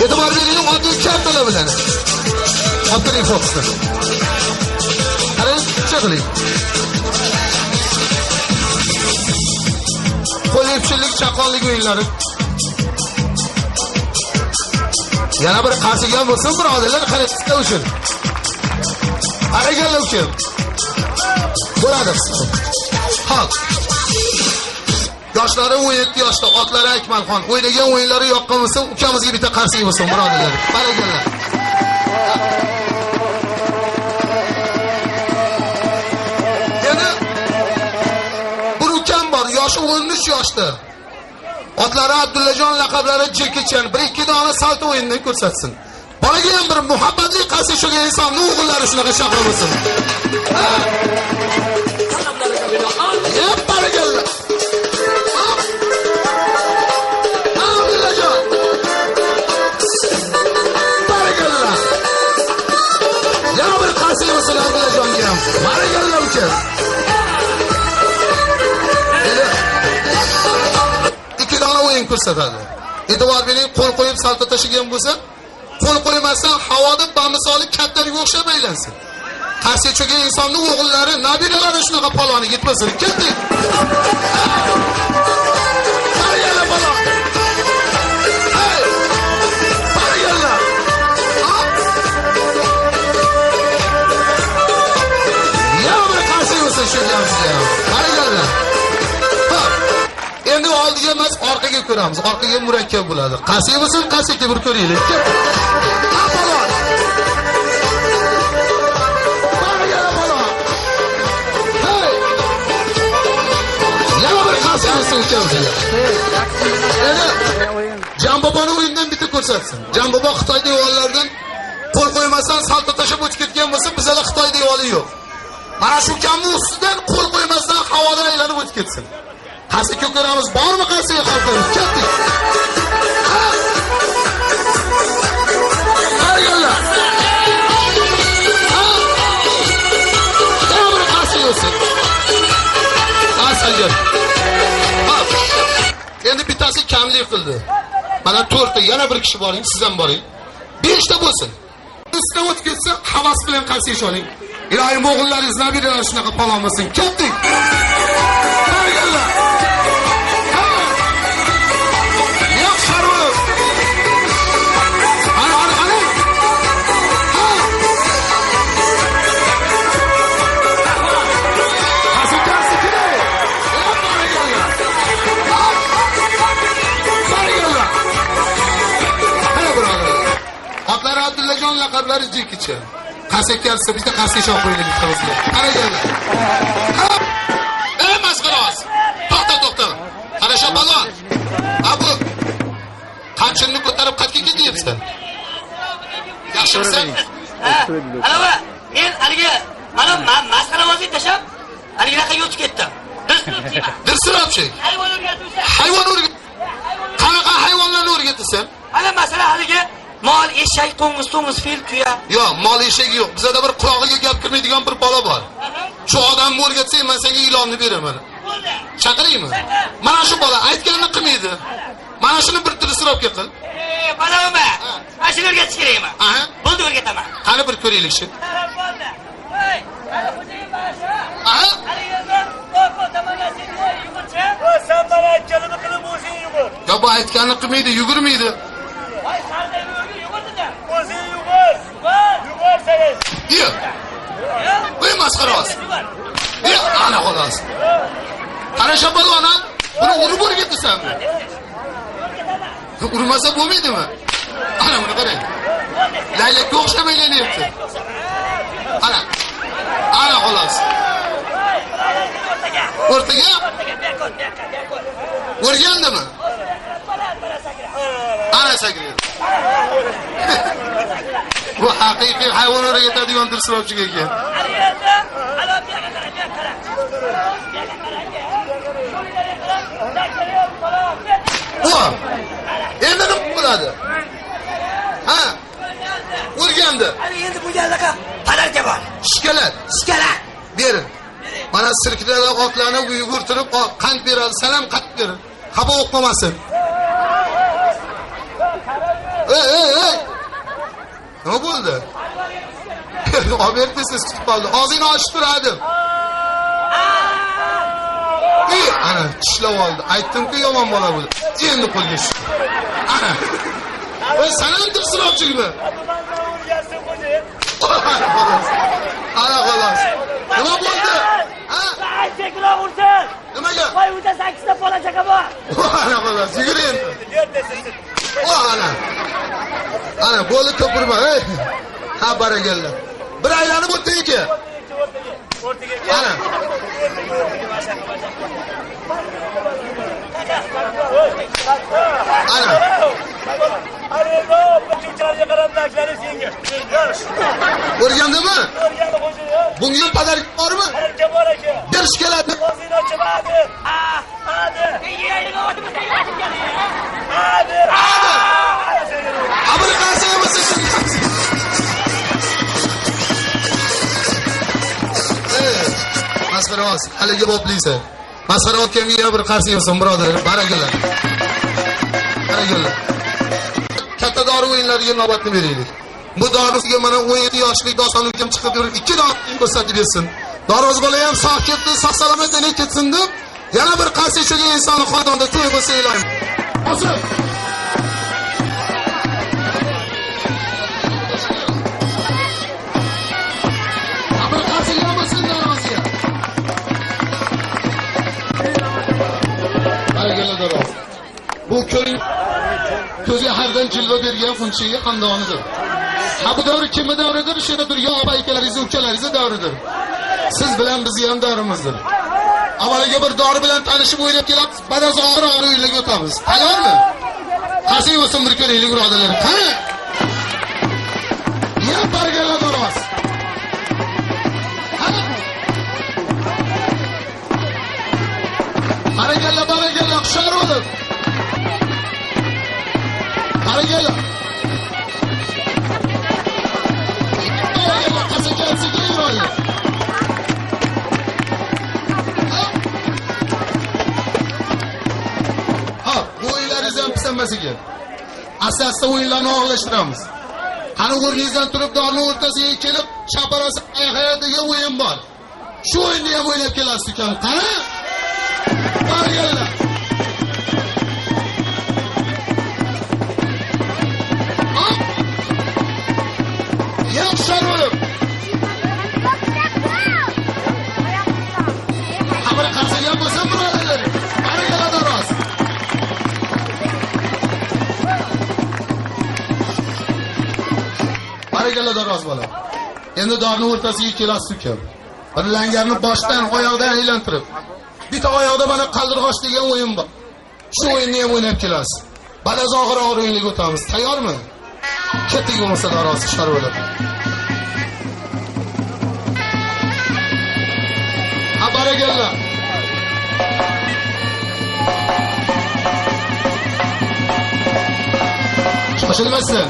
E'tibor bering, oddiy kartalar bilan. Olib turing fokusni. Qarang, picha qiling. Qo'l epchillik, chaqqonlik o'yinlari. Yana bir qarsigan bo'lsin, birodarlar, qarang, uchun. Qaraganlar uchun. Bo'ladi. Xo'p. Yoshlari 17 yoshda, otlari Akmalxon. O'ynagan o'yinlari yoqqan bo'lsa, ukamizga bitta qarsak bo'lsin, birodarlar. Qaraganlar. Endi bir ukam bor, yoshi 13 yoshda. Otlari Abdullajon, laqablari Jekichan. Bir ikki dona salto o'yinini ko'rsatsin. Bolaga ham bir muhabbatli qarsak shunga insonni o'g'illari shunaqa chaqir bo'lsin. Yep, barakalla. Abdullajon. Barakalla. Yana bir qarsak bo'lsin Abdullajonga ham. Barakalla uka. Ikki dona o'yin ko'rsatadi. E'tibor bering, qo'l qo'yib salto tashlagan bo'lsa, qo'l qo'ymasdan havoda bamisoli kattalarga o'xshab aylansin. Qarshi cho'kan insonni o'g'illari, nabiralari shunaqa paloni yetmasin. Ketdik. Barakalla palon. Hey! Barakalla. Yana bir qarshi bo'lsin shu gamizga ham. Barakalla. Hop. Endi oldiga emas, orqaga ko'ramiz. Orqaga murakkab bo'ladi. Qarshi bo'lsin, qarshiga bir ko'raylik. Ketdik. Ha, palon. Barakalla palon. Hey! Yana bir qarshi bo'lsin ukamizga. Endi Jamboboni o'yindan bitta ko'rsatsin. Jambobo Xitoy devorlaridan qo'l qo'ymasdan salto tashlab o'tib ketgan bo'lsa, bizada Xitoy devori yo'q. Mana shu kamni ustidan qo'l qo'ymasdan havodan aylanib o'tib ketsin. Qarshi ko'ramiz, bormi qarshiga xalqimiz? Ketdik. Ha! Barakalla. Ha! Yana bir qarshi bo'lsin. Asaljon. Hop. Endi bittasi kamlik qildi. Mana 4 ta, yana bir kishi boring, siz ham boring. 5 ta bo'lsin. Ustidan o'tib ketsa, havas bilan qarshi oling. Ilohim o'g'illaringiz, nabiralaringiz shunaqa palon bo'lsin. Ketdik. Barakalla. Ha! Yo'q, sharif. Ana, ana, ana. Ha! Qarshi, qarshi kerak. Barakalla. Ha! Barakalla. Qara birodarlar. Otlari Abdullajon, laqablari Jekicha. Qarsakkarsa bitta qarsak chop qo'yaylik bittamizga. Qaranglar. Ey masxaroz. To'xta, to'xta. Qarasha balon. Abu qamchini ko'tarib qayerga ketyapsan? Yaxshimisan? Ana men haligi mana masxaravozlik tashlab haligidaqa o'tib ketdim. Dirsirabchi. Hayvon o'rgatuvchi. Hayvon o'rgat. Qanaqa hayvonlarni o'rgatasan? Ana masalan haligi mol, eshak, to'ng'iz, to'ng'iz, fil, tuya. Yo'q, mol eshak yo'q. Bizada bir qulog'iga gap kirmaydigan bir bola bor. Shu odamni o'rgatsang, men senga ilonni beraman. Chaqiraymi? Mana shu bola aytganini qilmaydi. Mana shuni bir dirsirabga qil. Bolammi? Mana shuni o'rgatish kerakmi? Aha. Bo'ldi, o'rgataman. Qani bir ko'raylik shu. Bo'ldi. Hey, ana xo'jayin mana shu. Aha. Haligi yugurchi. Sen bana aytganini qilib o'zing yugur. Yo bu aytganini qilmaydi, yugurmaydi. Voy, sarda yugurdi-da. O'zing yugur. Yugur. Yugur sen. Yo'q. Voy masxaroz. Yugur. Yo'q, ana xolos. Qarasha polvon, ha? Buni urib o'rgatasanmi? Urmasa bo'lmaydimi? Ana buni qarang. Laylakka o'xshab aylanyapti. Ana. Ana xolos. O'rtaga. O'rtaga O'rtaga, bu yoqqa, bu yoqqa, bu yoqqa. o'rgandimi? Ana sakraydi. Bu haqiqiy hayvon o'rgatadigan dirsirobchi ekan. Haligi yerda, ana bu yoqqa qara, bu yoqqa qara. Bu yoqqa qara, Bu. Endi nima bo'ladi? Ha? O'rgandi. Hali endi bu yerdaqa padarka bor. Shkalat. Shkalat. Berin. Mana sirklarda otlarni yugurtirib qand beradi. Sen ham qand ber. Xafa bo'lib qolmasin. Ey, ey, Nima bo'ldi? Olib berib desangiz kutib qoldi. Og'zingni ochib tur, Adil. Ana tishlab oldi. Aytdim-ku yomon bola bu. Endi qo'lga tushdi. Ana. Voy, sana ham tirsiroqchikmi? Ana xolos. Nima bo'ldi? Ha? Chekroq ursin. Nimaga? Voy, unda 8 ta bola chaqa bor. Ana xolos, yugur endi. Ana. Ana, bo'ldi ko'pirma, ey. Ha, barakalla. Bir aylanib o'tdiki. Ana. Ana. O'rgandimi? Bunga qadar bormi? Berish keladi. Abir qarsa bo'lsa masxaravoz, haligi boplaysan. Masxara otganga bir qarshi bo'lsin, birodar. Barakalla. Barakalla. Katta dori o'yinlariga navbatni beraylik. Bu dorisiga mana 17 yoshli doston ukam chiqib yurib 2 dori ko'rsatib bersin. Darvoz bola ham sog' ketdi, sog' salomat yana ketsin deb yana bir qarshi ichgan insonni xonadonda to'y bo'lsa ilohim. Hozir bir qarshi bo'lsin darvoziga. Barakalla darvoz. Bu ko'ring ko'zga hardan jilva bergan xunchaga xandonidir. Ha, bu davr kimni davridir? Shu yerda turgan opa akalaringiz, ukalaringiz davridir. Siz bilan bizni ham davrimizdir. Avvaliga bir dori bilan tanishib o'ynab kelamiz, ba'dan og'ir og'ir o'yinlarga o'tamiz. Tayyormi? Qarsak bo'lsin bir ko'raylik birodarlar. Qani? Yana bargala darvoz. Qani? Barakalla, barakalla, hushyor bo'lib. Barakalla. Barakalla, qarsak yuraylik. Ha, bu o'yinlaringiz ham pisanmasiga. Asta-asta o'yinlarni og'irlashtiramiz. Qani o'rningizdan turib dorni o'rtasiga kelib, chaparasi oyoq degan o'yin bor. Shu o'yinni ham o'ynab kelasiz ukam. Qani? Barakalla. Yaxshi bo'lib. Xabar qarsagan bo'lsa birodarlar. Barakalla darvoz. Barakalla darvoz bola. Endi dorni o'rtasiga kelasiz ukam. Bir langarni boshdan oyoqdan aylantirib, bitta oyoqda mana qaldirg'och degan o'yin bor. Shu o'yinni ham o'ynab kelasiz. Ba'dan og'ir og'ir o'yinga o'tamiz. Tayyormi? Ketdik bo'lmasa darvoz hushyor bo'lib. Ha, barakalla. Shoshilmasin.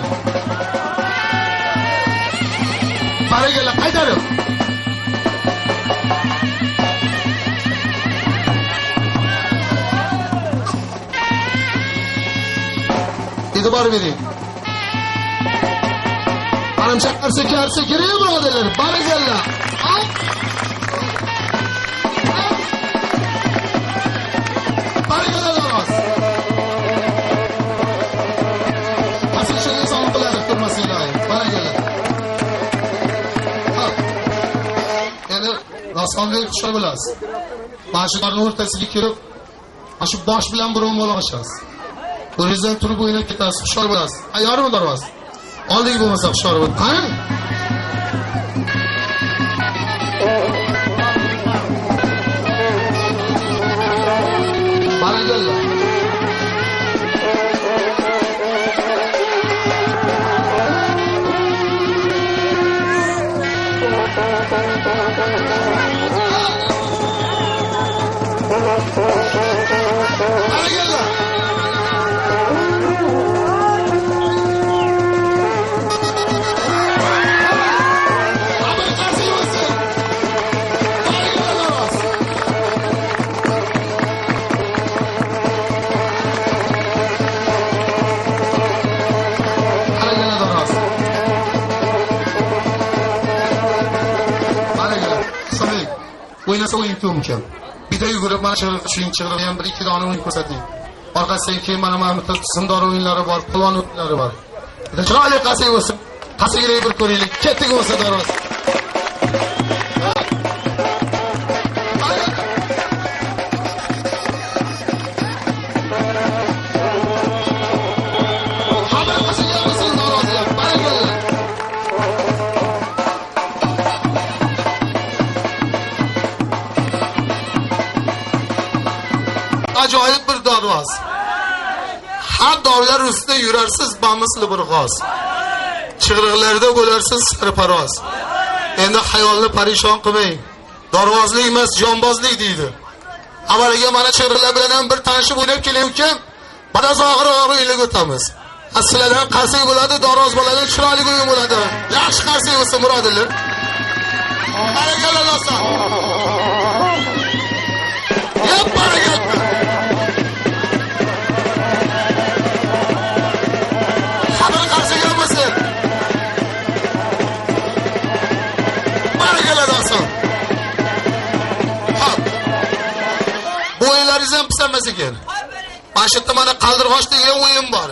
Barakalla, qaytarib. E'tibor bering. Manimcha qarsa karsa kerak birodarlar. Barakalla. Barakalla darvoz. Asl shunday sog'liqlar turmasin ilohim. Barakalla. Ha. Endi Rasxonbek xushor bo'lasiz. Mana shu dorni o'rtasiga kirib, mana shu bosh bilan birov bo'lasiz. O'ringizdan turib o'ynab ketasiz, xushor bo'lasiz. Tayyormi darvoz? Oldik bo'lmasa hushyor bo'l. Qani? Barakalla. Barakalla. O'ynasa o'yin ko'p ekan. Bitta yugurib mana chig'iriq tushing, chig'iriqni ham bir ikki dona o'yin ko'rsating. Orqasidan keyin mana bitta simdor o'yinlari bor, palon o'yinlari bor. Bitta chiroyli qarsak bo'lsin. Qarsaklik bir ko'raylik. Ketdik bo'lsa darvoz. Ajoyib bir darvoz. Har dovlar ustida yurarsiz bamisli bir g'oz. Chig'iriqlarda bo'larsiz sarparoz. Endi xayolni parishon qilmang. Darvozlik emas, jonbozlik deydi. Avvaliga mana chig'iriqlar bilan ham bir tanishib o'ynab kelayotgan, biroz og'ir-og'ir o'yinlarga o'tamiz. Sizlardan qarsak bo'ladi, darvoz bo'ladi, chiroyli o'yin bo'ladi. Yaxshi qarsak bo'lsin, birodarlar. Barakalla do'stlar. Yap barakalla. Bu o'yinlaringiz ham pisanmas ekan. Mana shu yerda mana qaldirg'och degan o'yin bor.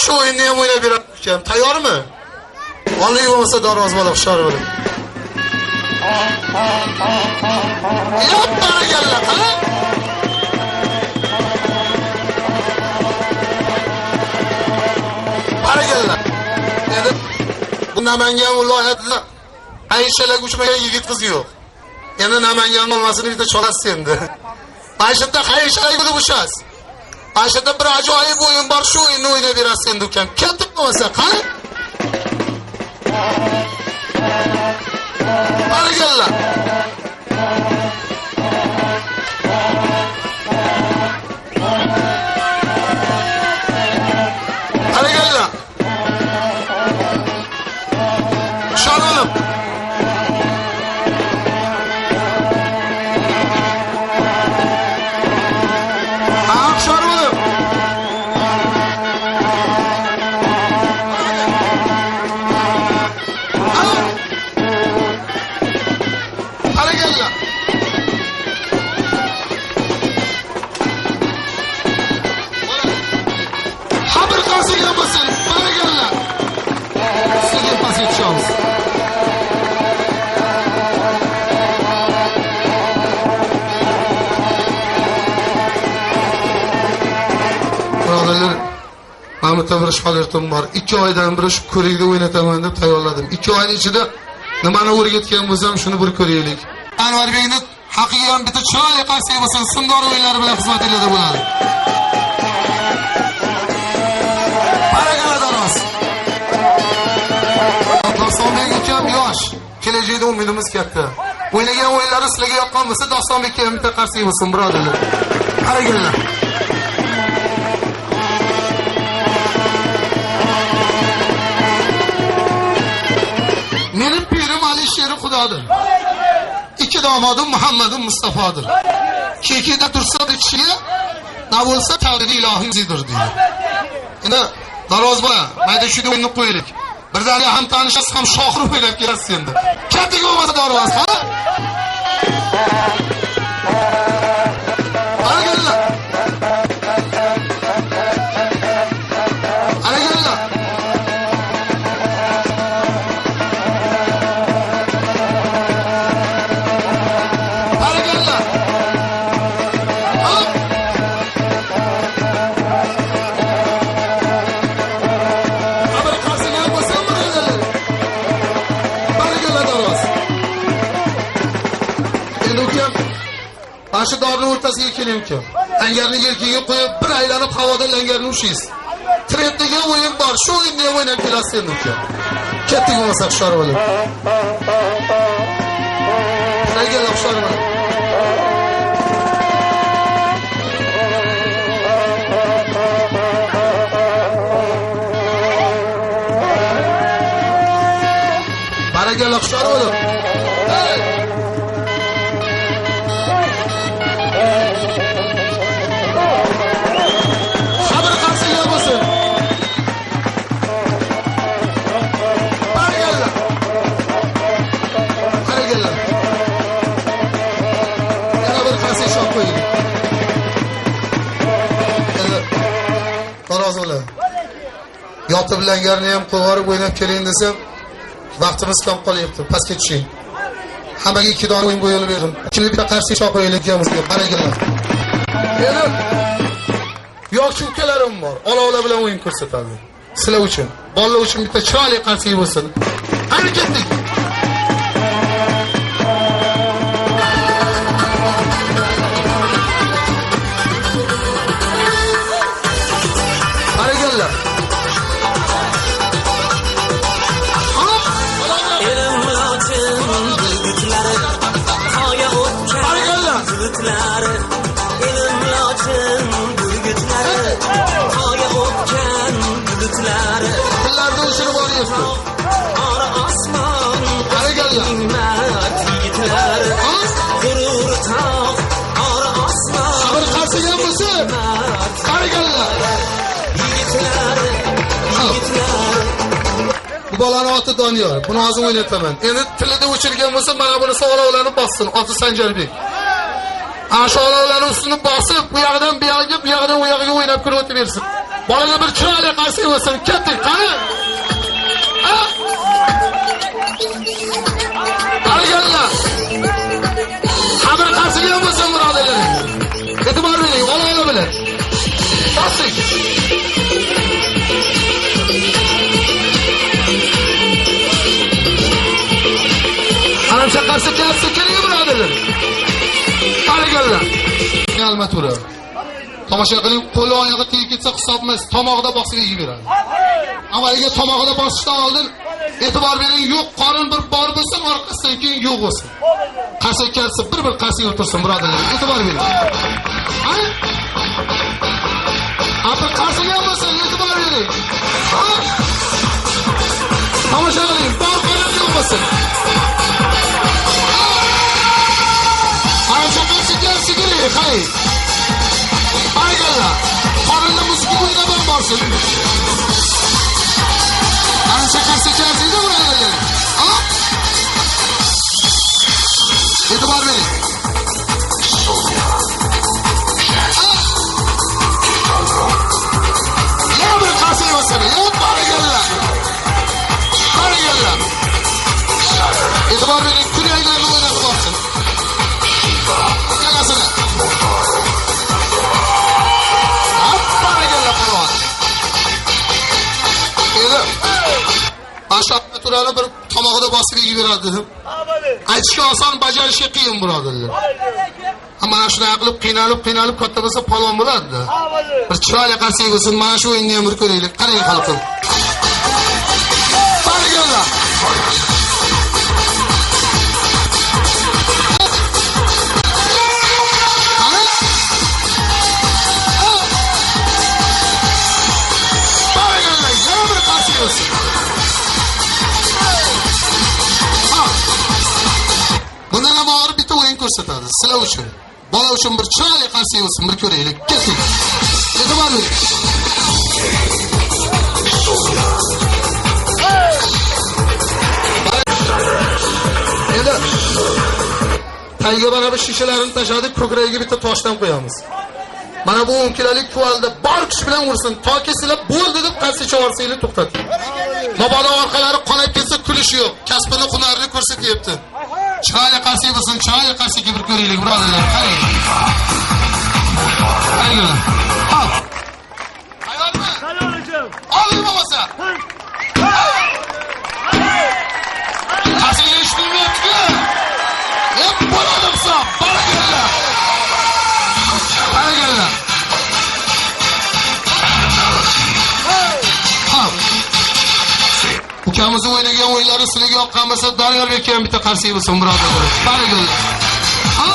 Shu o'yinni ham o'ynab beramiz ekan. Tayyormi? Vallahi bo'lmasa darvoz bola hushyor bo'ling. Yap barakalla, qani? Barakalla. Endi bu Namangan viloyatida Ayshalar uchmagan yigit qiz yo'q. Endi Namangan olmasini bitta cholasiz endi. Mana shu yerda Ayshalar bo'lib uchasiz. Mana shu yerda bir ajoyib o'yin bor, shu o'yinni o'ynab berasiz endi ukam. Ketib bo'lmasa, qani? Barakalla. Barakalla. Şanolum. Şanolum. Barakalla. Haber qarsiga bo'lsin. Barakalla. Sizga pastga tushamiz. Birodarlar, mana bu bir shogirdim bor. 2 oydan beri shu ko'rikda o'ynataman deb tayyorladim. 2 oyning ichida nimani o'rgatgan bo'lsam shuni bir ko'raylik. Anvarbekni haqiqiy ham bitta chiroyli qarsak bo'lsin, simdor o'yinlari bilan xizmatingizda bo'ladi. Barakalla darvoz. Dostonbek ukam yosh, kelajakda umidimiz katta. O'ynagan o'yinlari sizlarga yoqqan bo'lsa, Dostonbekka ham bitta qarsak bo'lsin, birodarlar. Barakalla. Mening pirim Alisher Xudodir. 2 domodim Muhammadim Mustafodir. Kekida tursa bir kishiga na bo'lsa taqdiri ilohiydir deydi. Endi darvozba, mayda shuni o'yinni qo'yaylik. Birdaniga ham tanishasiz, ham shoxirib o'ynab kelasiz endi. Kattaga bo'lmasa darvoz, ha? Barakalla. Barakalla. Barakalla. Hop. Haber qarsiga bo'lsin, birodarlar. Barakalla darvoz. Endi ukam mana shu dorni o'rtasiga keling ukam. Langarni yelkaga qo'yib bir aylanib havoda langarni ushlaysiz. Trend degan o'yin bor. Shu o'yinni ham o'ynab kelasiz endi ukam. Ketdik bo'lmasa hushyor bo'ling. Barakalla hushyor bo'ling. Barakalla hushyor bo'ling. Hey! Sabr qarsiga bo'lsin. Barakalla. Barakalla. Langarni ham qo'yib o'ynab keling desam, vaqtimiz kam qolyapti. Pastga tushing. Hammaga 2 dona o'yin qo'yib berdim. Kimni bitta qarshi choq qo'yaylik ukamizga. Barakalla. Endi yosh ukalarim bor. Olovlar bilan o'yin ko'rsatadi. Sizlar uchun, bolalar uchun bitta chiroyli qarshi bo'lsin. Qani ketdik. Barakalla. Barakalla. Tillarni o'chirib olyapti. Barakalla. Sabr qarsigan bo'lsa, barakalla. Bu bolani oti Doniyor. Buni hozir o'ynataman. Endi tilida o'chirgan bo'lsa, mana buni olovlarni bossin. Oti Sanjarbek. Ana shu olovlarni ustini bosib, bu yoqdan bu yoqqa, bu yoqdan u yoqqa o'ynab kirib o'taversin. Bolaga bir chiroyli qarshi bo'lsin. Ketdik, qani? Barakalla. Sabr qarsigan bo'lsin, birodarlar. E'tibor bering, olovlar bilan. Bosing. Anamcha qarshi kelyapti, keling birodarlar. Barakalla. Almatura. Tomosha qiling, qo'li oyog'i tegib ketsa hisob emas, tomog'ida bosib yeyib beradi. Avvaliga tomog'ida bosishdan oldin e'tibor bering, yo'q qorin bir bor bo'lsin, orqasidan keyin yo'q bo'lsin. Qarshi kelsa bir-bir qarshi o'tirsin birodarlar. E'tibor bering. Ha? Bir qarsiga bo'lsin, e'tibor bering. Ha? Tomosha qiling, bor qorin yo'q bo'lsin. Ancha qarshi kelsa keling, hay. Barakalla. Qorinni musiki bo'ylab ham borsin. Ancha qarshi kelsa birodarlar. Ha? E'tibor bering. Yana bir qarshi bo'lsin. Ya barakalla. Barakalla. E'tibor bering, kuraklarni o'ynab borsin. Ikkalasini. Barakalla polvon. Endi Aşağı bir tomog'ida bosib yeyib beradi dedim. Aytishga oson, bajarishga qiyin birodarlar. Mana shunaqa qilib qiynalib katta bo'lsa polvon bo'ladi. Bir chiroyli qarsak bo'lsin, mana shu o'yinni ham bir ko'raylik. Qarang xalqim. Barakalla. Barakalla, yana bir qarsak bo'lsin. Bundan ham og'ir bitta o'yin ko'rsatadi sizlar uchun. Bola uchun bir chiroyli qarsak bo'lsin, bir ko'raylik. Ketdik. E'tibor bering. Endi tayga mana bu shishalarni tashladik, ko'kragiga bitta toshdan qo'yamiz. Mana bu 10 kilolik kuvalda bor kuch bilan ursin, toki sizlar bo'ldi deb qarshi chavorsanglar to'xtating. Mabodo orqalari qonab ketsa kulish yo'q. Kasbini, hunarini ko'rsatyapti. Chiroyli qarshi bo'lsin, chiroyli qarshi bir ko'raylik, birodarlar. Qarang. Qarang. Ha. Tayyormi? Tayyor. Oling bo'lmasa. Qarshiga eshitilmayapti-ku. Hep bo'ladi hisob. Barakalla. Barakalla. Ha. Ukamizni o'ynagan o'yinlari sizlarga yoqqan bo'lsa, Doniyorbekka ham bitta qarshi bo'lsin, birodarlar. Barakalla. Ha?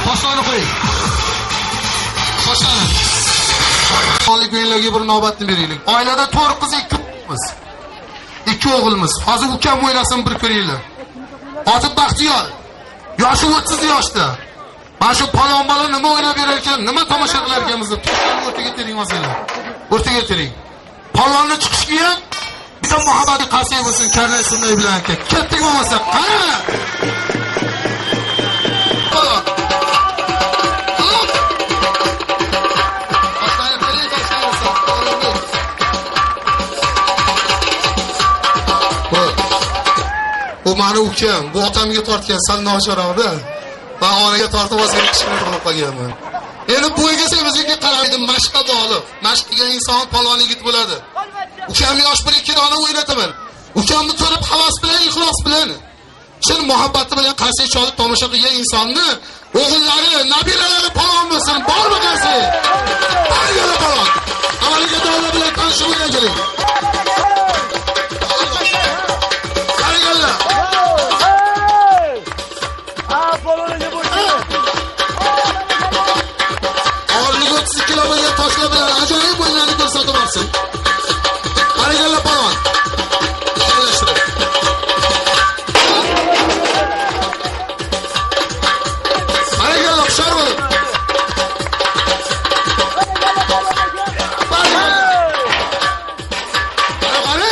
Toshlarni qo'ying. Toshlarni. Oliy o'yinlarga bir navbatni beraylik. Oilada 4 qiz, 2 o'g'ilmiz. 2 o'g'ilmiz. Hozir ukam o'ynasin bir ko'ringlar. Oti Baxtiyor. Yoshi 30 yoshda. Mana shu palon bola nima o'ynab berar ekan, nima tomosha qilar ekanmiz deb toshlarni o'rtaga tering olsanglar. O'rtaga tering. Palonni chiqishiga ham bitta muhabbatli qarshi bo'lsin, karnay surnay bilan aka. Ketdik bo'lmasa, qani? Palon. Toshlarni tering, toshlarni. Bu mani ukam, bu otamga tortgan, sal nocharoqda. Men onaga tortib ozgina kichkina bo'lib qolganman. Endi bo'yga semizlikka qaraydi, mashqqa bog'liq. Mashq qilgan inson polvon yigit bo'ladi. Ukamni yosh bir ikki dona o'ynataman. Ukamni ko'rib havas bilan, ixlos bilan, chin muhabbati bilan qarsak cholib tomosha qilgan insonni o'g'illari, nabiralari polvon bo'lsin, bormi qarsak? Bargala polvon. Avvaliga dona bilan tanishib o'ynaylik. Bargala. Ha, polvon aka bo'lsin. Og'irligi 32 kilo bo'lgan toshlar bilan ajoyib o'yinlarni ko'rsatib borsin. Bargala polvon. Aralashtirib. Bargala hushyor bo'ling. Bargala. Qara.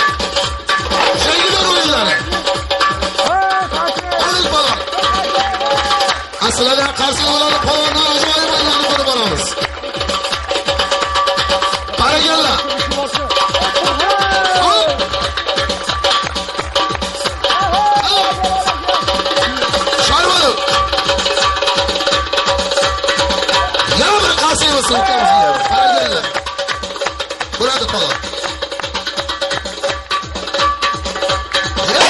Yangilar o'yinlari. Oling polvon. Aslida qarshi bo'ladi polvonlar ajoyib o'yinlarni ko'rib boramiz. Bargala. Hop. Hushyor bo'ling. Yana bir qarshi bo'lsin ukamizga. Bargala. Bo'ladi polvon. Yana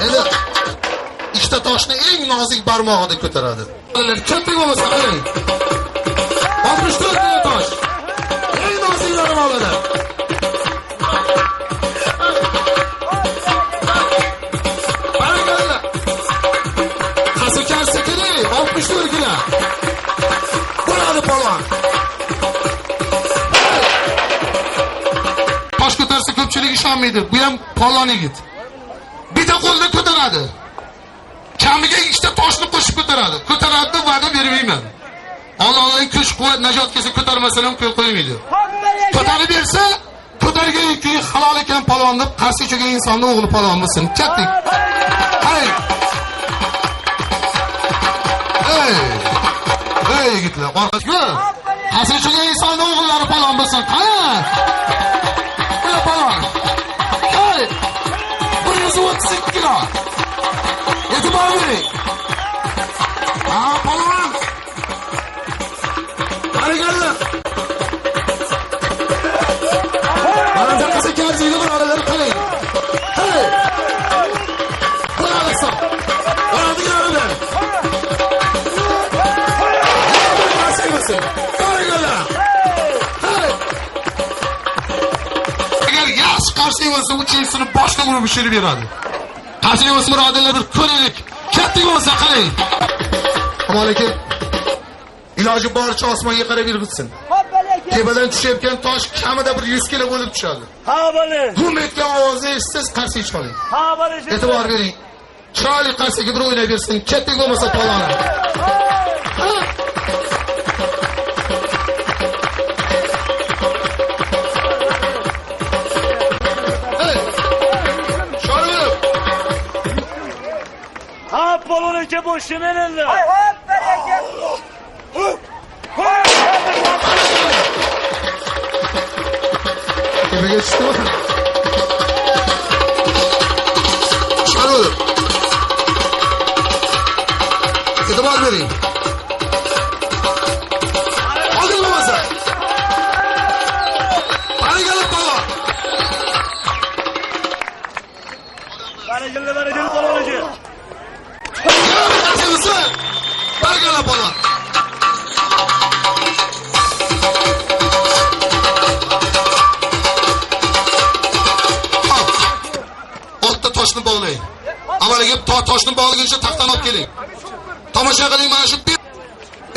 endi ikkita toshni eng nozik barmog'ida ko'taradi. Katta bo'lmasa qarang. 64 kilo tosh. Eng nozik barmog'ida. Barakalla. Qasukar sekili 64 kilo. Bo'ladi polvon. Tosh ko'tarsa ko'pchilik ishonmaydi. Bu ham polvon yigit. Bitta qo'lda ko'taradi. Kamiga ikkita toshni qo'shib ko'taradi. Ko'taradi deb va'da bermayman. Allohning kuch quvvat najot kelsa ko'tarmasa ham qo'l qo'ymaydi. Ko'tarib bersa, ko'targan kuyi halol ekan polvon deb qarshi cho'gan insonni o'g'li polvon bo'lsin. Ketdik. Hey. Hey. Hey yigitlar, qo'rqishma. Qarshi cho'gan insonni o'g'illari polvon bo'lsin. Qani? Bular polvon. Hey. 132 kilo. E'tibor bering. Ha, polvon. Barakalla. Mana bunaqasi karziydi birodarlar, qarang. Hey. Bo'ladi hisob. Bo'ladi birodarlar. Barakalla. Hey. Agar yaxshi qarshi bo'lsa, uchinchisini boshqa urib tushirib beradi. Qarshi bo'lsa birodarlar bir ko'raylik. Katta bo'lsa qarang. Ammo lekin iloji boricha osmonga qarab irg'itsin. Tepadan tushayotgan tosh kamida bir 100 kilo bo'lib tushadi. Ha, bo'ling. Gum etgan ovozni eshitsangiz qarshi choling. Ha, bo'ling. E'tibor bering. Chiroyli qarsiga bir o'ynab bersin. Katta bo'lmasa polvon. Hey. Sho'rib. Ha, polvon aka bo'lsin endi. Tepaga tushdimi? Sho'rib. E'tibor bering. Oldin bo'lmasa. Barakalla polvon. Barakalla, barakalla polvon aka. Barakalla polvon. Oltita toshni bog'lang. Avvaliga toshni bog'laguncha taxtani olib keling. Tomosha qiling mana shu bir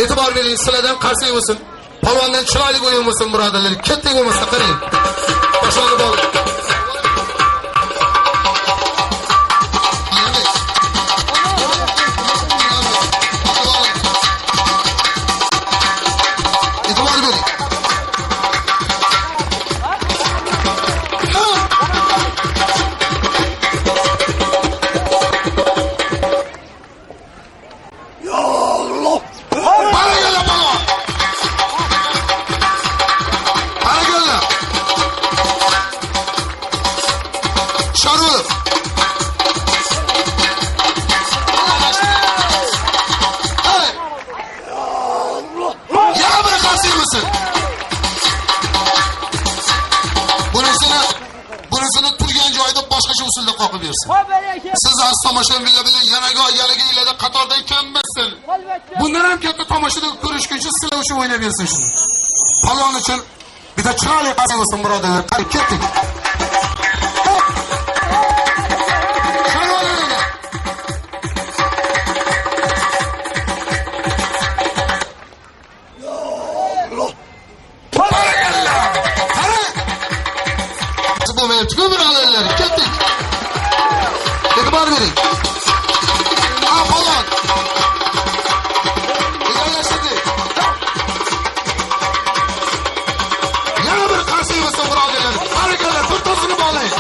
e'tibor bering, sizlardan qarsak bo'lsin. Polvondan chiroyli o'yin bo'lsin birodarlar. Katta bo'lmasa qarang. Toshlarni bog'lang. E'tibor bering. Barakalla polvon. Barakalla. usulda qoqib bersin. Siz aziz tomoshabinlar bilan yanaga yalaga qatordan kammassin. Bundan ham katta tomoshada ko'rishguncha sizlar uchun o'ynab bersin shuni. Palon uchun bitta chiroyli qarsak bo'lsin, birodarlar. Qani ketdik. Bo'lmayapti-ku, birodarlar. Ketdik. E'tibor bering. Ha, palon. Egallashtirdik. Yana bir qarsak bo'lsin, birodarlar. Barakalla, to'rttasini bog'lang.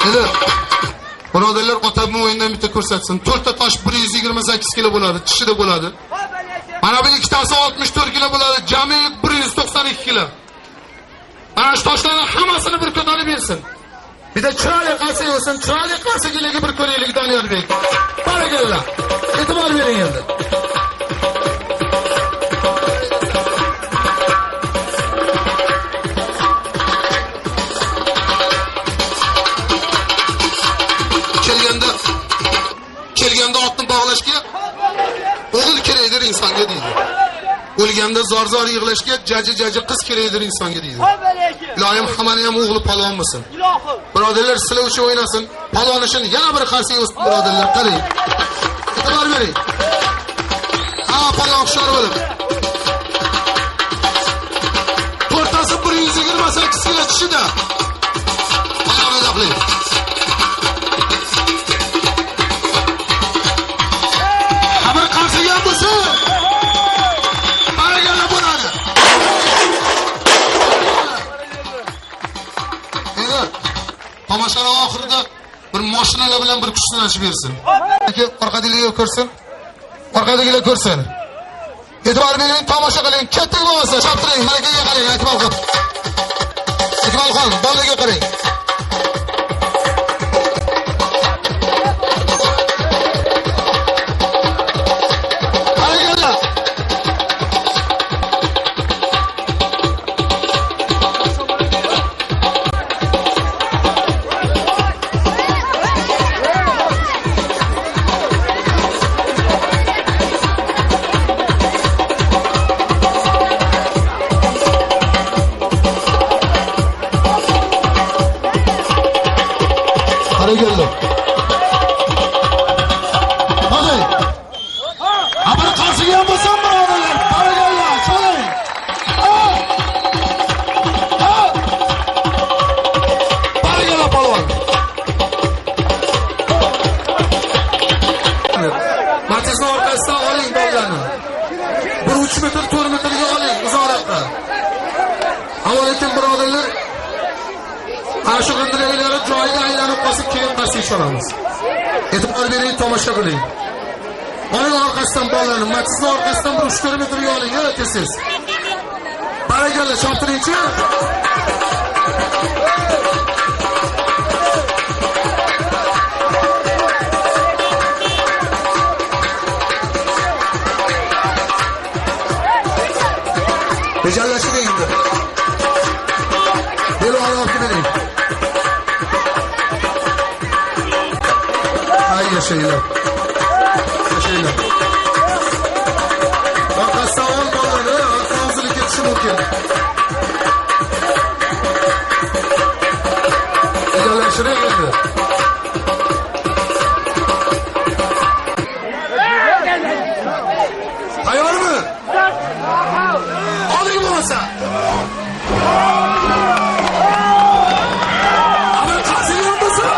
Endi birodarlar, otamni o'yindan bitta ko'rsatsin. 4ta tosh 128 kilo bo'ladi, tishida bo'ladi. Mana bu ikkitasi 64 kilo bo'ladi, jami 192 kilo. Mana shu toshlarning hammasini bir ko'tarib bersin. Bitta chiroyli qarsak bo'lsin, chiroyli qarsakiligi bir ko'raylik Doniyorbek. Barakalla. E'tibor bering endi. Kelganda otni bog'lashga o'g'il kerakdir insonga deydi. O'lganda zor-zor yig'lashga jaji-jaji qiz kerakdir insonga deydi. Ilohim hammani ham o'g'li palon bo'lsin. Birodarlar, sizlar uchun o'ynasin. Palon uchun yana bir qarsak o'ssin, birodarlar, qarang. E'tibor bering. Ha, palon hushyor bo'lib. To'rttasi 128 kilo tishida. Palonni daqling. Bir qarsak ham bo'lsin. Barakalla bo'ladi. Endi tomoshaning oxirida bir mashinalar bilan bir kuch sinashib bersin. Orqadagilar ko'rsin. Orqadagilar ko'rsin. E'tibor bering, tomosha qiling. Ketdik bo'lmasa, choptiring, malakaga qarang, Akmalxon. Akmalxon, bolaga qarang. Barakalla. Barakalla. Hadi. Ha, bir qarsiga ham bo'lsin, birodarlar. Barakalla, chaling. Ha. Ha. Barakalla polvon. Matizni orqasidan oling bolalarni. Bir 3 metr, 4 metrga oling uzoqroqqa. Avval birodarlar, ana shu g'ildiraklar joyiga aylanib qolsa, keyin qarshi olamiz. E'tibor bering, tomosha qiling. Oling orqasidan bolalarni, Matizni orqasidan bir 3-4 metrga oling, ha, tez-tez. Barakalla, choptiringchi. Rejallashtiring endi. Bel olib bering. Ay yashaylar. Yashaylar. Orqasidan ol bolalarni, orqa uzilib ketishi mumkin. Rejallashtiring endi. Tayyormi? Oling bo'lmasa. Amir qarsiga bo'lsin.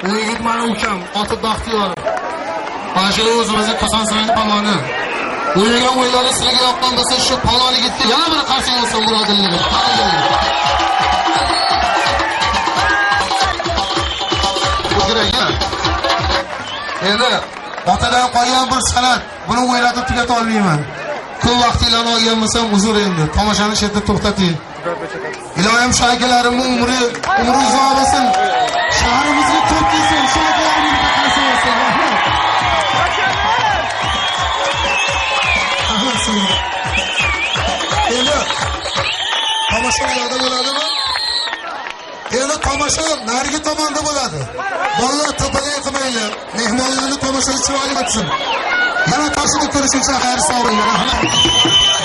U yigit mani ukam, oti Baxtiyor. Mana shu o'zimizni Kosonsaroyning palvoni. O'ynagan o'yinlari sizlarga yoqqan bo'lsa, shu palvon yigitga yana bir qarsak bo'lsin, birodarlar. Bu kerak, ha? Endi Otadan qolgan bir san'at. Buni o'ynatib tugata olmayman. Ko'p vaqtinglarni olgan bo'lsam uzr endi. Tomoshani shu yerda to'xtating. Iloyim shakalarimni umri uzoq bo'lsin. Shahrimizga to'p kelsin, shakalarimni bitta bo'lsin. Rahmat. Rahmat sizga. Endi tomosha u yoqda bo'ladimi? Endi tomosha narigi tomonda bo'ladi. Bolalar to'polang qilmanglar. Mehmonlarni tomoshasi chiroyli o'tsin. Yana toshida ko'rishguncha xayr sog' bo'linglar. Rahmat.